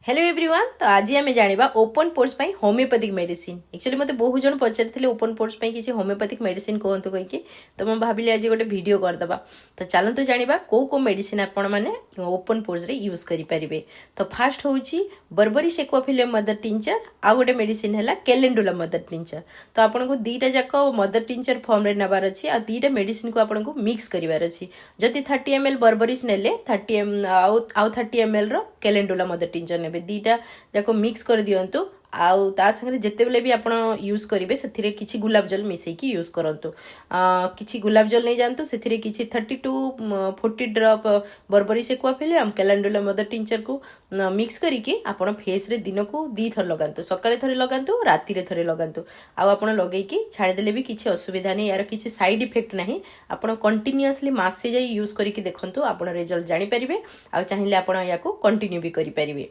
Hello everyone. ତ ଆଜି ଆମେ ଜାଣିବା ଓପନ୍ ପୋର୍ସ ପାଇଁ ହୋମିଓପାଥିକ୍ ମେଡିସିନ୍। ଆକ୍ଚୁଆଲି ମୋତେ ବହୁତ ଜଣ ପଚାରିଥିଲେ, ଓପନ୍ ପୋର୍ସ ପାଇଁ କିଛି ହୋମିଓପାଥିକ୍ ମେଡିସିନ୍ କୁହନ୍ତୁ କହିକି। ତ ମୁଁ ଭାବିଲି ଆଜି ଗୋଟେ ଭିଡ଼ିଓ କରିଦେବା। ତ ଚାଲନ୍ତୁ ଜାଣିବା କେଉଁ କେଉଁ ମେଡିସିନ୍ ଆପଣମାନେ ଓପନ୍ ପୋର୍ସରେ ୟୁଜ୍ କରିପାରିବେ। ତ ଫାର୍ଷ୍ଟ ହେଉଛି ବର୍ବରିସ୍ ଆକ୍ୱାଫିଲିୟମ୍ ମଦର ଟିଞ୍ଚର, ଆଉ ଗୋଟେ ମେଡିସିନ୍ ହେଲା କେଲେଣ୍ଡୁଲା ମଦର ଟିଞ୍ଚର। ତ ଆପଣଙ୍କୁ ଦୁଇଟା ଯାକ ମଦର ଟିଞ୍ଚର ଫର୍ମରେ ନେବାର ଅଛି ଆଉ ଦୁଇଟା ମେଡିସିନକୁ ଆପଣଙ୍କୁ ମିକ୍ସ କରିବାର ଅଛି। ଯଦି 30 ml ବର୍ବରିସ୍ ନେଲେ, 30 ଆଉ 30 mlର କେଲେଣ୍ଡୁଲା ମଦର ଟିଞ୍ଚର ନେବେ। ଦୁଇଟା ଯାକ ମିକ୍ସ କରିଦିଅନ୍ତୁ। ଆଉ ତା ସାଙ୍ଗରେ ଯେତେବେଳେ ବି ଆପଣ ୟୁଜ୍ କରିବେ, ସେଥିରେ କିଛି ଗୁଲାପ ଜଲ ମିଶେଇକି ୟୁଜ୍ କରନ୍ତୁ। କିଛି ଗୁଲାପ ଜଲ ନେଇଯାଆନ୍ତୁ, ସେଥିରେ କିଛି 30 ଟୁ 40 ଡ୍ରପ୍ ବର୍ବରିସ୍ ଆକ୍ୱାଫିଲିୟମ୍, କେଲାଣ୍ଡୁଲା ମଦର ଟିଞ୍ଚରକୁ ମିକ୍ସ କରିକି ଆପଣ ଫେସ୍ରେ ଦିନକୁ ଦୁଇଥର ଲଗାନ୍ତୁ। ସକାଳେ ଥରେ ଲଗାନ୍ତୁ, ରାତିରେ ଥରେ ଲଗାନ୍ତୁ। ଆଉ ଆପଣ ଲଗେଇକି ଛାଡ଼ିଦେଲେ ବି କିଛି ଅସୁବିଧା ନାହିଁ। ଏହାର କିଛି ସାଇଡ୍ ଇଫେକ୍ଟ ନାହିଁ। ଆପଣ କଣ୍ଟିନ୍ୟୁଅସଲି ମାସେ ଯାଇ ୟୁଜ୍ କରିକି ଦେଖନ୍ତୁ, ଆପଣ ରେଜଲ୍ଟ ଜାଣିପାରିବେ। ଆଉ ଚାହିଁଲେ ଆପଣ ୟାକୁ କଣ୍ଟିନ୍ୟୁ ବି କରିପାରିବେ।